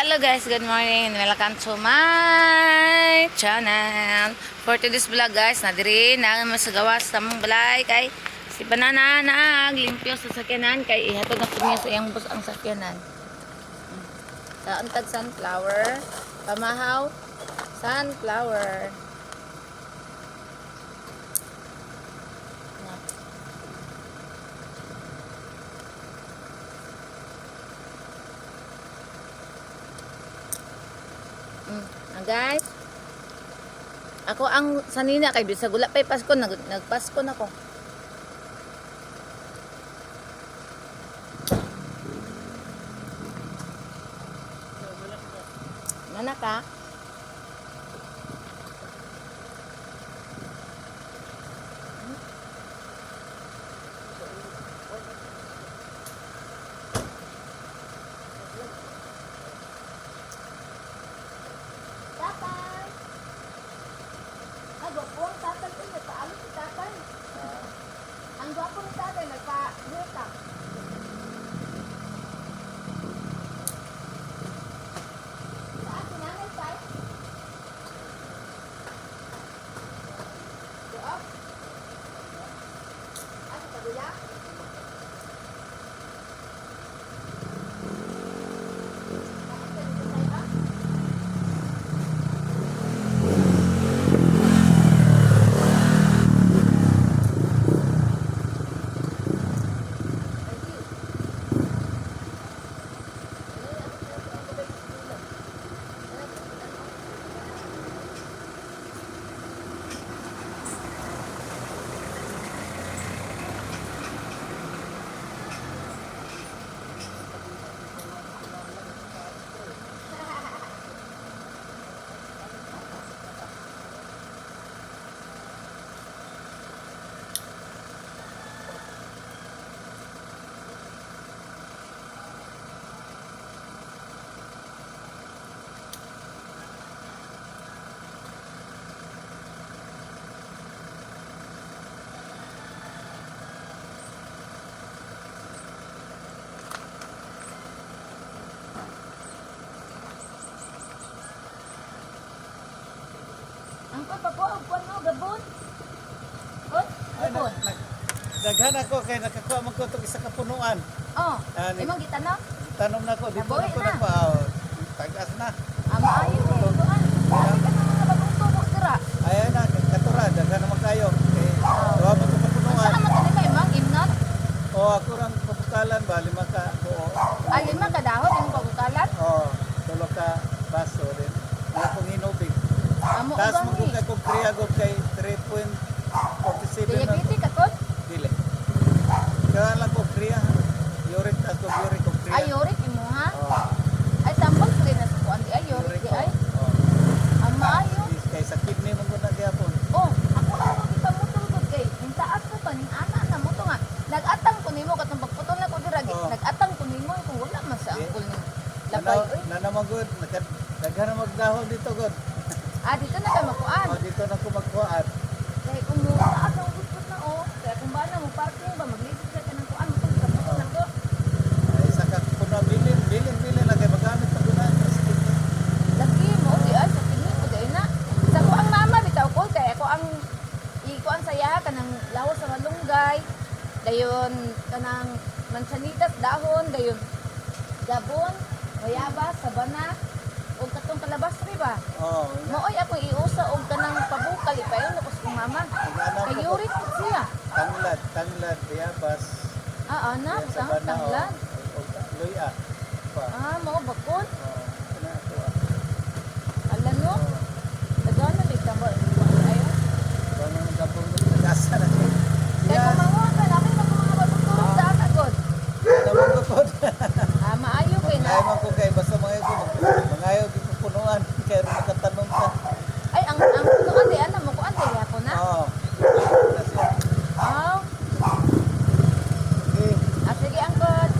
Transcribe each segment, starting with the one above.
Hello guys, good morning and welcome to my channel. For today's vlog guys, nadiri na naman sa gawas sa mong balay kay si Banana naglimpyo sa sakyanan kay ihatod na po niya sa iyang bus ang sakyanan. Sa antag sunflower, pamahaw, sunflower. Na. Ah, guys. Ako ang sanina kay bisag wala pa'y Pasko, nagpasko na ko. Mana ka? Tatay! Ay, gwapo ang tatay ko. Nagpaalo si tatay. Ang gwapo ni tatay, nagpa-hita. Saan si nanay, tay? Doon? Ah, sa kabila? Saan ka dito, tay, ah? Ang papapo, ang kuwan mo, gabon. Oh, Ay, gabon. daghan ako kay nakakuha man ko itong isa ka punuan. Oh, Ah, imong gitanom? Tanom na ko dito Nabuhi na ko na. nakuha. Oh, tagas na. Ah, maayo eh. Kuan. Sabi ka ng mga bagong tubo dira. Ayan na katura, daghan naman kayo. Kay duha man ko ka Ang punuan. saan man kanila imong imnot? O ako rang pabukalan ba lima ka buo. Ah, lima ka dahon imong pabukalan? Oh, tulo ka baso din. Mga kong hinubig. Amo Taas ugang mo ni. kay kog kriya gud kay 3.47 na. Diabetes ka kon? Dili. Kaya lang ko kriya. Uric taas ko uric ko kriya. Ay, uric imo ha? Oh, Ay, tambal ko rin na sa kuan di ay uric di ay. Oh. Ang maayo. Kay sa kidney man gud na gyapon. Oh, ako ang gipamutol gud kay ning taas ko pa ning ana na mo to nga. Nag-atang ko nimo katong pagputol na ko dira, Oh. nag-atang ko nimo kung wala man sa angkol ni labay oy. Nana man gud, daghan na magdahon dito gud. Ah, dito na kay makuan. Oh, dito na ko magkuan. Kay kung mo taas ang gudput na oh. Kaya kung ba na mo parking ba maglisod sa kanang kuan mo tong gipamutol na ko. Ay sa ka kuno bilin, bilin bilin lang kay magamit pag gud sa kidney. Lagi mo di ay sa kidney ko di ay na. Sa ko ang mama bitaw ko kay ako ang ikuan sa iya kanang lawas sa malunggay. Dayon kanang mansanitas dahon dayon gabon, guayabas, sabana ug katong kalabas ri ba. Oh, Maoy ako iusa og kanang pabukal ipayon ako sa kong mama. Nag-ana Kay ko uric po siya. Tanglad, tanglad, biyabas. Ah, ana, Yan, sa sabana, tanglad. oh, og luya. Pa. Ah, mao bakod. Oh, kana ako. Ah. Ala no. Oh, Dagana big tambal. Ayo. bangon ang gabon nagasa na kay. Kay Siya, kung manguha ka namin mag mga bagong sa ana god. naman ko pod. Ah, maayo kay na. Mangayo man ko kay basta mangayo ko mangayo gyud ko punuan kay ron nakatanom ka. Ay, ang punuan di ana mo kuan di ako na. Oo. Na siya. Ah, Okay. ah sige angkot.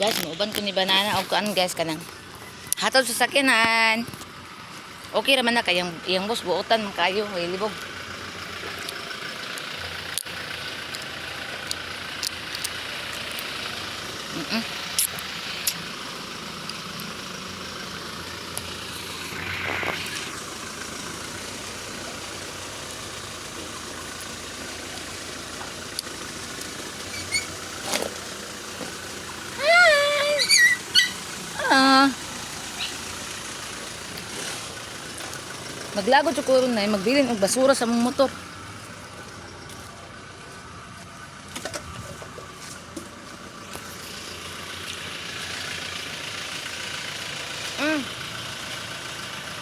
Guys, muuban ko ni Banana og kuan, guys, kanang hatod sa sakyanan. Okay raman na kay iyang boss buotan man kayo, way libog. Hi. Ah. Maglagot ko ron na magbilin og basura sa mong motor.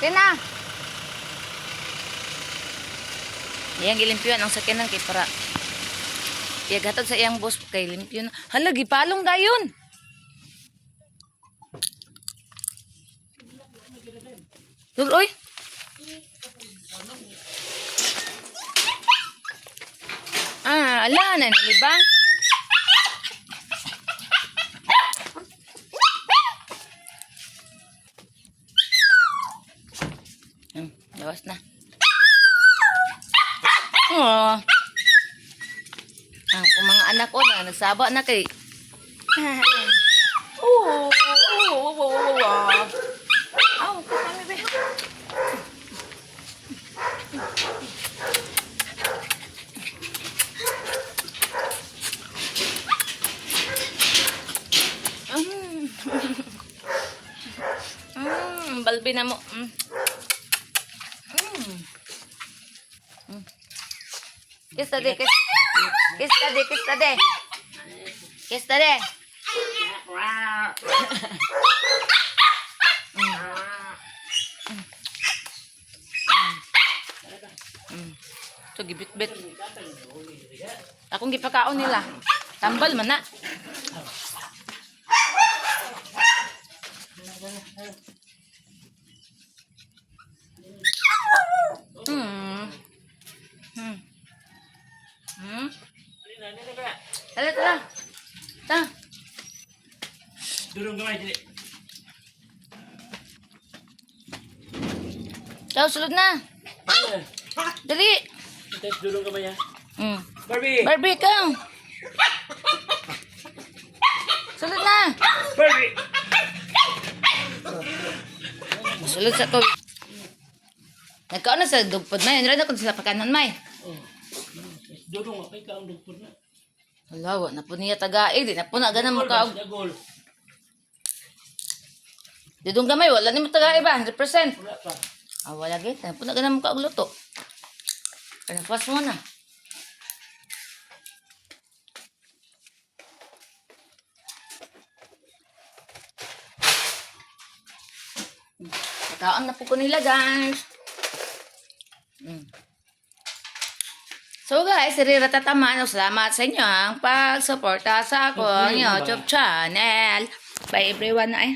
Tina. Iyang gilimpyuan ang sakyanan kay para iyagatod sa iyang boss kay limpyo na. Hala, gipalong dayon. Tuloy. Ah, ala na nalibang. Lawas na. Oh. Ang kung mga anak ko na nagsaba na kay. Oh. Aw, kami be. Balbi na mo. Kiss tade, kiss. Kiss tade, kiss tade. Kiss tade. So, gibit-bit. Akong gipakaon nila. Tambal man na. Tara, tara. Ta. Durong gamay dili. Ciao, sulod na. Dali. Tes durong gamay ha. Barbie. Barbie, ikaw. Sulod na. Barbie. Sulod sa to. Nagkaon na sa dugpod may. Ano na kung sila pagkanon may. Oh. Durong okay ka ang dugpod na. Wala, wa na po niya tagae. Di na po na ganun mo ka. Dagol. Didong gamay, wala ni mo tagae ba? 100%. Wala pa. Ah, wala gid. Na po na ganun mo ka og luto. Ano pas mo na? Pagkaon na po ko nila, guys. So guys, Rira Tatamano, salamat sa inyo ang pagsuporta sa akong YouTube channel. Bye everyone na eh.